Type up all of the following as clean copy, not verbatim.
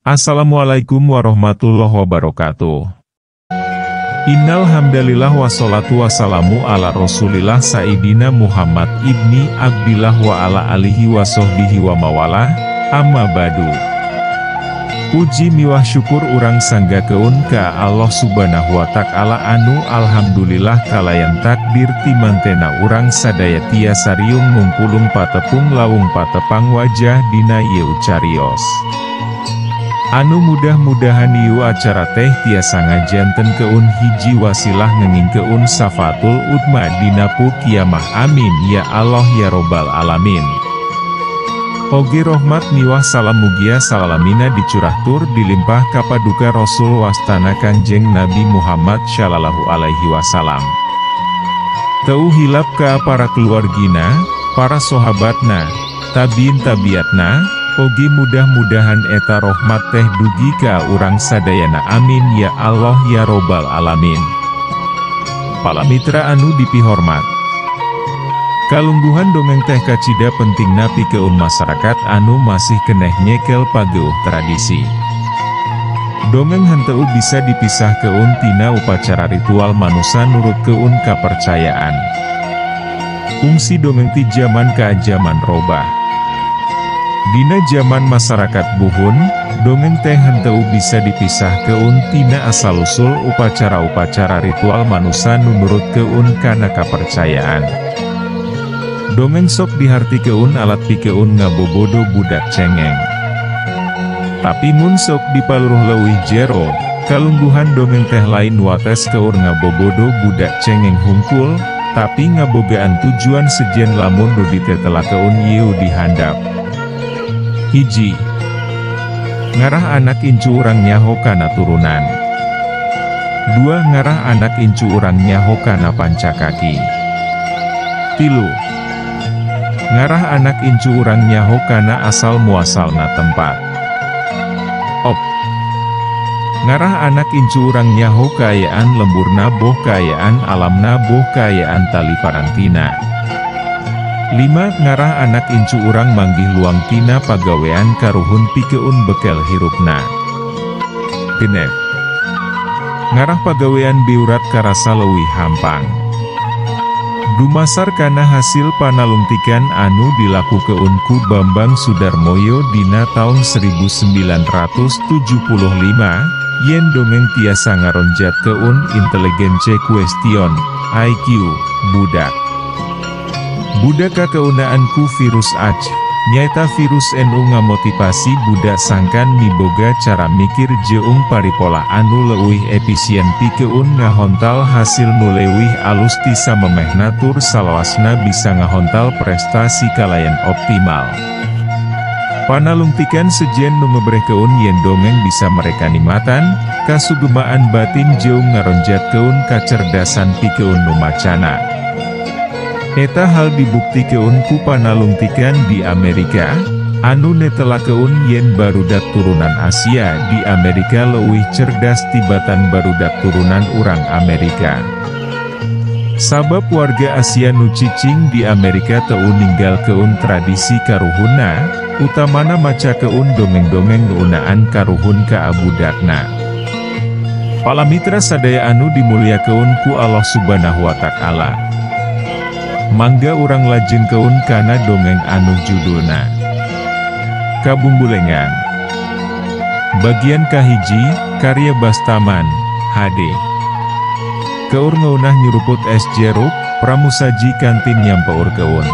Assalamualaikum warahmatullahi wabarakatuh. Innal hamdalillah wassalatu wassalamu ala rasulillah Sayyidina Muhammad ibni Abdillah wa ala alihi wa sohbihi wa mawalah, amma ba'du. Puji miwah syukur urang sanggakeun ka Allah subhanahu wa ta'ala anu alhamdulillah kalayan takdir timantena urang sadaya tiasa riung mungpulung patepung lawung patepang wajah dina ieu carios. Anu mudah-mudahan ieu acara teh tiasa ngajantenkeun hiji wasilah ngengingkeun syafatul utma dina kiamah, amin ya Allah ya robbal alamin. Oge rohmat miwah salam mugia salalamina dicurah tur dilimpah kapaduka Rasul wastana Kanjeng Nabi Muhammad shallallahu alaihi wasallam. Teu hilap ka para keluargina, para sahabatna, tabiin tabiatna, oge mudah-mudahan eta rohmat teh dugi ka urang sadayana, amin ya Allah ya robbal alamin. Pala mitra anu dipihormat, kalungguhan dongeng teh kacida pentingna pikeun masyarakat anu masih keneh nyekel pageuh tradisi. Dongeng henteu bisa dipisahkeun tina upacara ritual manusa nurutkeun kapercayaan. Fungsi dongeng ti jaman ka jaman robah. Dina jaman masyarakat buhun, dongeng teh henteu bisa dipisahkeun tina asal-usul upacara-upacara ritual manusa nu nurutkeun kana kapercayaan. Dongeng sok dihartikeun alat pikeun ngabobodo budak cengeng. Tapi mun sok dipaluruh leuwih jero, kalungguhan dongeng teh lain wates keur ngabobodo budak cengeng hungkul, tapi ngabogaan tujuan sejen lamun nu ditetelakeun ieu dihandap. 1. Ngarah anak incu urang nyaho kana turunan. 2. Ngarah anak incu urang nyaho kana pancakaki. 3. Ngarah anak incu urang nyaho kana asal muasalna tempat. 4. Ngarah anak incu urang nyaho kaayaan lemburna boh kaayaan alamna boh kaayaan tali parantina. 5. Ngarah anak incu urang manggih luang tina pagawean karuhun pikeun bekel hirupna. 6. Ngarah pagawean biurat karasa leuwih hampang. Dumasar kana hasil panalungtikan anu dilakukeun ku Bambang Sudarmoyo dina taun 1975, yen dongeng tiasa ngaronjatkeun intelligence question, IQ, budak. Budak kakeunaan ku virus H, nyaeta virus nu ngamotivasi budak sangkan miboga cara mikir jeung paripola anu leuwih efisien pikeun ngahontal hasil nu leuwih alus ti samemeh natur salawasna bisa ngahontal prestasi kalayan optimal. Panalungtikan sejen nu ngebrehkeun yen dongeng bisa mereka nimatan, kasugemaan batin jeung ngaronjatkeun kacerdasan pikeun nu macana. Eta hal dibuktikeun ku panalungtikan di Amerika, anu netelakeun yen barudak turunan Asia di Amerika leuwih cerdas tibatan barudak turunan urang Amerika. Sabab warga Asia nu cicing di Amerika teu ninggalkeun tradisi karuhunna, utamana macakeun dongeng-dongeng ngeunaan karuhun ka abudakna. Pala mitra sadaya anu dimulyakeun ku Allah subhanahu wa ta'ala. Mangga urang lajengkeun kana dongeng anu judulna Kabungbulengan. Bagian kahiji, karya Bastaman, HD. Keur ngeunah nyuruput es jeruk, pramusaji kantin nyampeurkeun.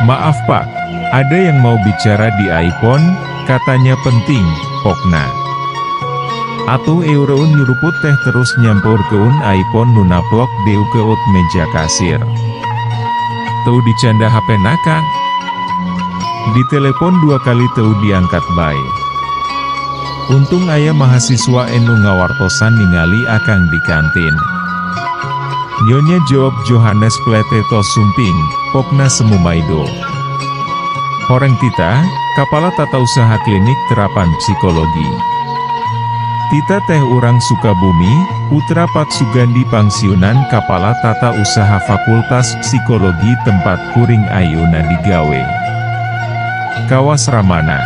Maaf pak, ada yang mau bicara di iPhone, katanya penting, pokna. Atuh eureun nyuruput teh terus nyampeurkeun iPhone nu naplok deukeut meja kasir. Teu dicanda HP na Kang. Ditelepon 2 kali teu diangkat bae. Untung aya mahasiswa enu ngawartosan ningali akang di kantin. Nyonya jawab Johannes Pleteto Sumping, pokna semu maido. Horeng Tita, Kapala Tata Usaha Klinik Terapan Psikologi. Tita teh urang Sukabumi, putra Pak Sugandi pangsiunan Kapala Tata Usaha Fakultas Psikologi tempat kuring ayeuna digawe. Kawas Ramana.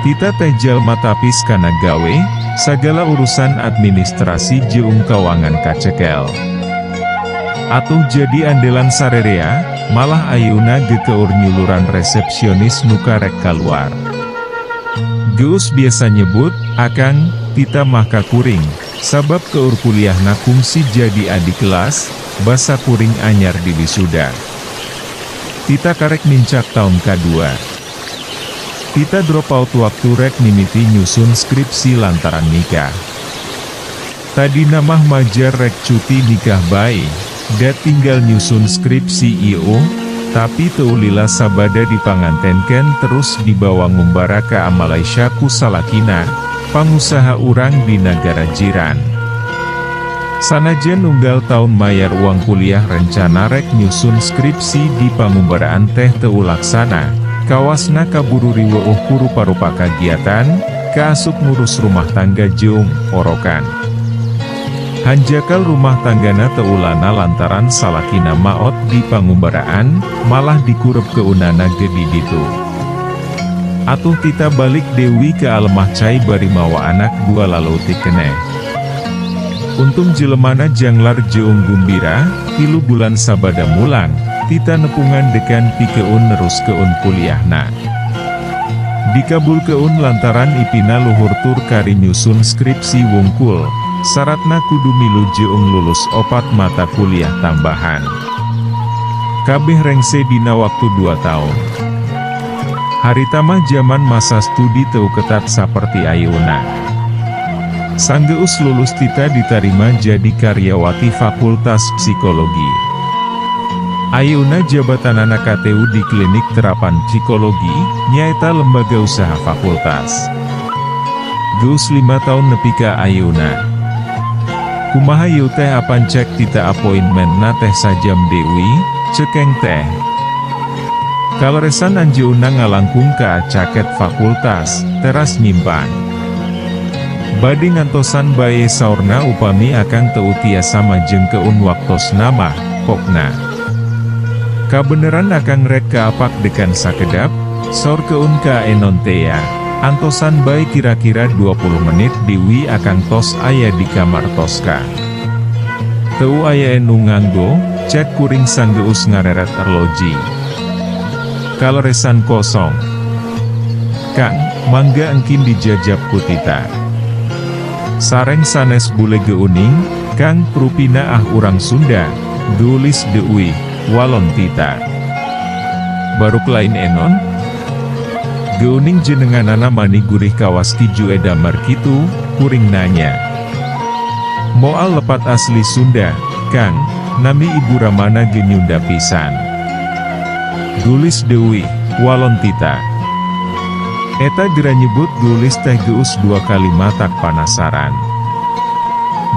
Tita teh jalma tapis kana gawe, sagala urusan administrasi jeung keuangan kacekel. Atuh jadi andelan sarerea, malah ayeuna gekeur nyuluran resepsionis nu karek kaluar. Geus biasa nyebut, akang, Tita mah ka kuring, sabab keur kuliahna kungsi jadi adik kelas, basa kuring anyar di wisuda. Tita karek nincak taun kadua. Tita drop out waktu rek mimiti nyusun skripsi lantaran nikah. Tadina mah majar rek cuti nikah bae, da tinggal nyusun skripsi IO, tapi teu lila sabada dipangantenkeun terus dibawa ngumbara ka Malaysia ku salakina, pangusaha urang di nagara jiran. Sanajan nunggal taun mayar uang kuliah rencana rek nyusun skripsi di pangumbaraan teh teu laksana, kawasna kaburu riweuh ku rupa-rupa kagiatan, kaasup ngurus rumah tangga jeung orokan. Hanjakal rumah tanggana teu ulana lantaran salakina maot di pangumbaraan, malah dikurep keunana ge di ditu. Atuh Tita balik deui ka alemah cai bari mawa anak dua laleutik keneh. Untung jelemana janglar jeung gumbira, 3 bulan sabada mulang, Tita nepungan dekan pikeun neruskeun kuliahna. Dikabulkeun lantaran ipina luhur tur kari nyusun skripsi wungkul, syaratna kudu milu jeung lulus 4 mata kuliah tambahan. Kabeh rengse dina waktu 2 tahun. Harita mah jaman masa studi teu ketat saperti ayeuna. Sanggeus lulus Tita ditarima jadi karyawati Fakultas Psikologi. Ayeuna jabatanana KTU di Klinik Terapan Psikologi, nyaeta lembaga usaha fakultas. Geus 5 tahun nepi ka ayeuna. Kumaha ieu teh apan cek Tita appointment na teh sajam deui, cekeng teh. Kaleresan anjeunna ngalangkung ka caket fakultas, teras nyimpan. Bade ngantosan bae saurna upami akang teu tiasa majengkeun waktosna mah, pokna. Kabeneran akang rek kaapak dekan sakedap, saur keun ka enon tea, antosan bae kira-kira 20 menit deui akang tos aya di kamar toska. Teu aya nu nganggo, cek kuring sanggeus ngareret arloji. Kaleresan kosong. Kang, mangga engkin dijajab ku Tita. Sareng sanes bule geuning, Kang rupina ah urang Sunda, geulis deui, walon Tita. Baruk lain enon? Geuning jenenganana mani gurih kawas kiju edamar kitu, kuring nanya. Moal lepat asli Sunda, Kang, nami ibu Ramana ge Nyunda pisan. Geulis deui, walon Tita. Eta gera nyebut geulis teh geus 2 kali matak panasaran.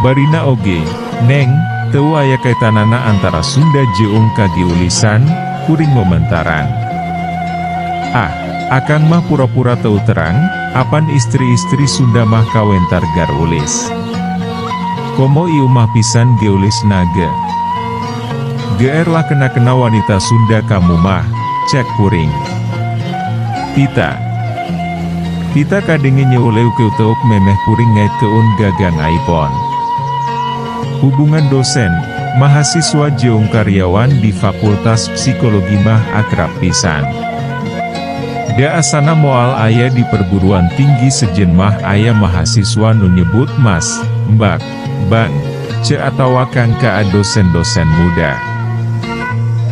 Barina oge, Neng, teu aya kaitanana antara Sunda jeung kagiulisan, kuring ngomentaran. Ah, akang mah pura-pura teu terang, apan istri-istri Sunda mah kawentar garulis. Komo ieu mah pisan geulis naga. Geer lah kena-kena wanita Sunda kamu mah, cek kuring. Tita. Tita kadenge nyeuleuh keuteuk memeh kuring ngaitkeun gagang iPhone. Hubungan dosen, mahasiswa jeung karyawan di Fakultas Psikologi mah akrab pisan. Da asana moal aya di perguruan tinggi sejen mah aya mahasiswa nu nyebut mas, mbak, bang, ce atawa kang ka dosen-dosen muda.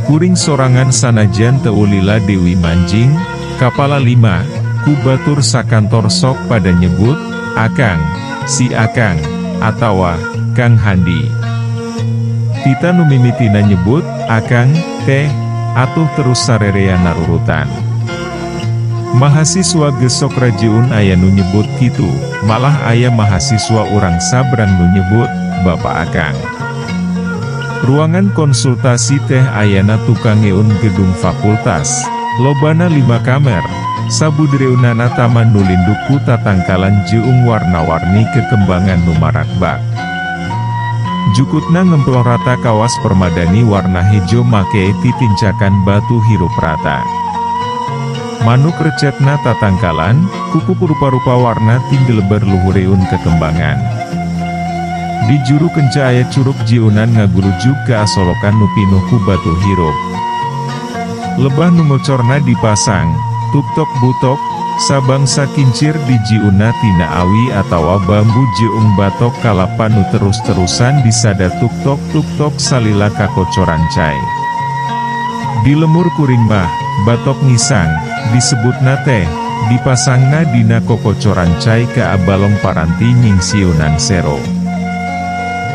Kuring sorangan sanajan teu lila deui manjing, kapala 5, ku batur sakantor sok pada nyebut, akang, si akang, atawa, Kang Handi. Tita nu mimitina nyebut, akang, teh, atuh terus sarerea narurutan. Mahasiswa gesok rajeun aya nu nyebut kitu, malah aya mahasiswa urang sabrang nu nyebut, bapak akang. Ruangan konsultasi teh ayana tukangeun gedung fakultas, lobana 5 kamer. Sabudereunana taman nu linduk ku tatangkalan jeung warna-warni kekembangan nu marakbak. Jukutna ngemploh rata kawas permadani warna hejo make titincakan batu hirup rata. Manuk recetna tatangkalan, kupu rupa-rupa warna tinggeleber luhureun kekembangan. Di juru kenca aya curug jiunan ngagurujuk ka asolokan nu pinuh ku batu hirup. Lebah nu ngocorna dipasang, tuktok butok, sabangsa kincir dijiunna tina awi atawa bambu jeung batok kalapa nu terus-terusan disada tuktok-tuktok salila kakocoran cai. Di lemur kuring mah, batok ngisang, disebutna teh, dipasangna dina kokocoran cai ka abalong paranti nyingsieunan sero.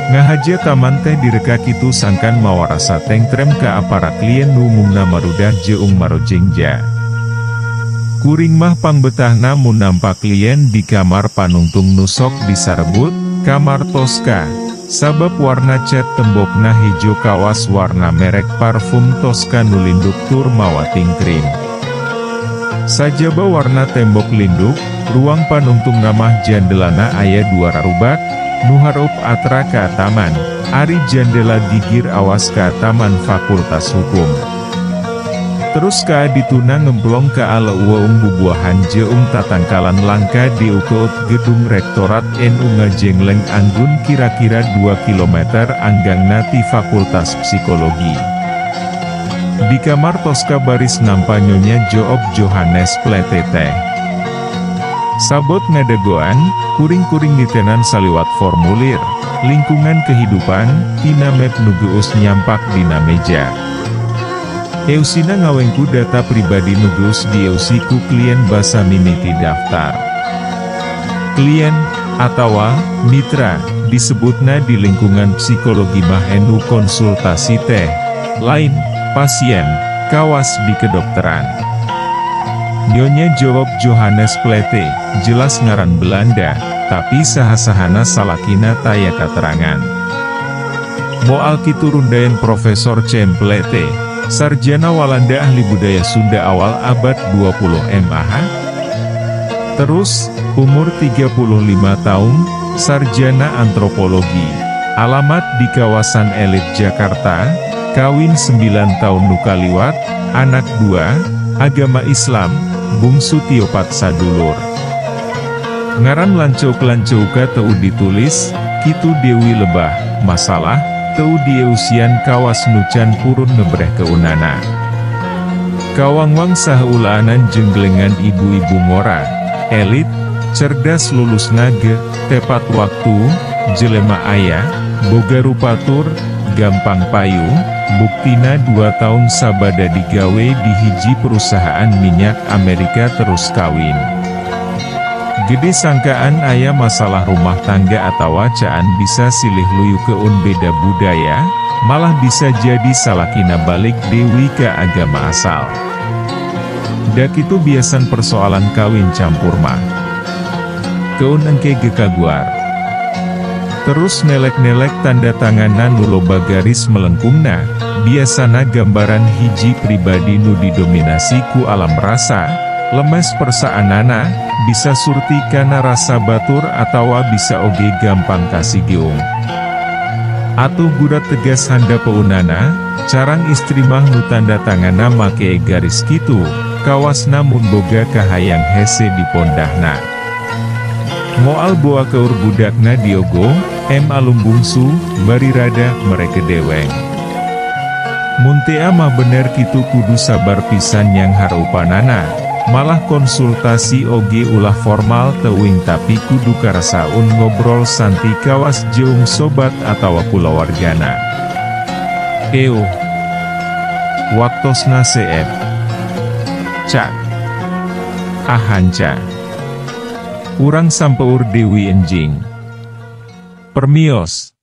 Ngahaja taman teh direka kitu sangkan mawarasa tengtrem ka para klien nu umumna marudah jeung marojengja. Kuring mah pangbetahna mun nampa klien di kamar panungtung nu sok disarebut, kamar Tosca. Sabab warna cat tembokna hejo kawas warna merek parfum Tosca nu linduk tur mawa tingkrim. Sajaba warna tembok linduk, ruang panungtungna mah jandelana aya dua rarubak, nu hareup atra ka taman, ari jandela gigir awas ka taman Fakultas Hukum. Terus ka dituna ngemplong ka aleuweung bubuahan jeung tatangkalan langka diukeut gedung Rektorat NU ngajengleng anggun kira-kira 2 km anggangna ti Fakultas Psikologi. Di kamar Tosca baris nampa Nyonya Joop Johannes Plate teh. Sabot ngadegoan, kuring-kuring nitenan saliwat formulir, lingkungan kehidupan, tina map nu geus nyampak dina meja. Eusina ngawengku data pribadi nu geus dieusi ku klien basa mimiti daftar. Klien, atawa mitra, disebutna di lingkungan psikologi mah enu konsultasi teh, lain, pasien, kawas di kedokteran. Nyonya Joop Johannes Plate, jelas ngaran Belanda, tapi saha-sahana salakina taya katerangan. Moal kitu rundayan Profesor C. Plate, sarjana Walanda ahli budaya Sunda awal abad 20 MAH. Terus, umur 35 tahun, sarjana antropologi. Alamat di kawasan elit Jakarta, kawin 9 tahun nukaliwat, anak 2, agama Islam, bungsu tiopat sadulur. Ngaran lanceuk-lanceuka teu ditulis, kitu Dewi Lebah, masalah, teu dieusian kawas nucan purun ngebreh keunana. Kawangwang saheulaanan jenggelengan ibu-ibu ngora, elit, cerdas lulus nage, tepat waktu, jelema aya, boga rupatur, gampang payu, buktina 2 tahun sabada digawe di hiji perusahaan minyak Amerika terus kawin. Gede sangkaan aya masalah rumah tangga atawa caan bisa silih luyukeun beda budaya, malah bisa jadi salakina balik deui ka agama asal. Dak itu biasan persoalan kawin campur mah. Keun engke gekaguar. Terus nelek-nelek tanda tanganan nu loba garis melengkungna, biasana gambaran hiji pribadi nu didominasi ku alam rasa, lemes persaanana, bisa surti kana rasa batur atawa bisa oge gampang kasigiung. Atuh gurat tegas handapeunana, carang istri mah nu tanda tangana make garis kitu, kawasna mun boga kahayang hese dipondahna. Moal boa keur budakna diogo, em alum bungsu, bari rada mereka deweng. Muntea mah bener kitu kudu sabar pisan yang hareupanana, malah konsultasi oge ulah formal teuing tapi kudu karasaun ngobrol santi kawas jeung sobat atawa kulawargana. Eo. Waktosna CF. Cak. Ahanca. Urang sampeur Dewi enjing. Permios.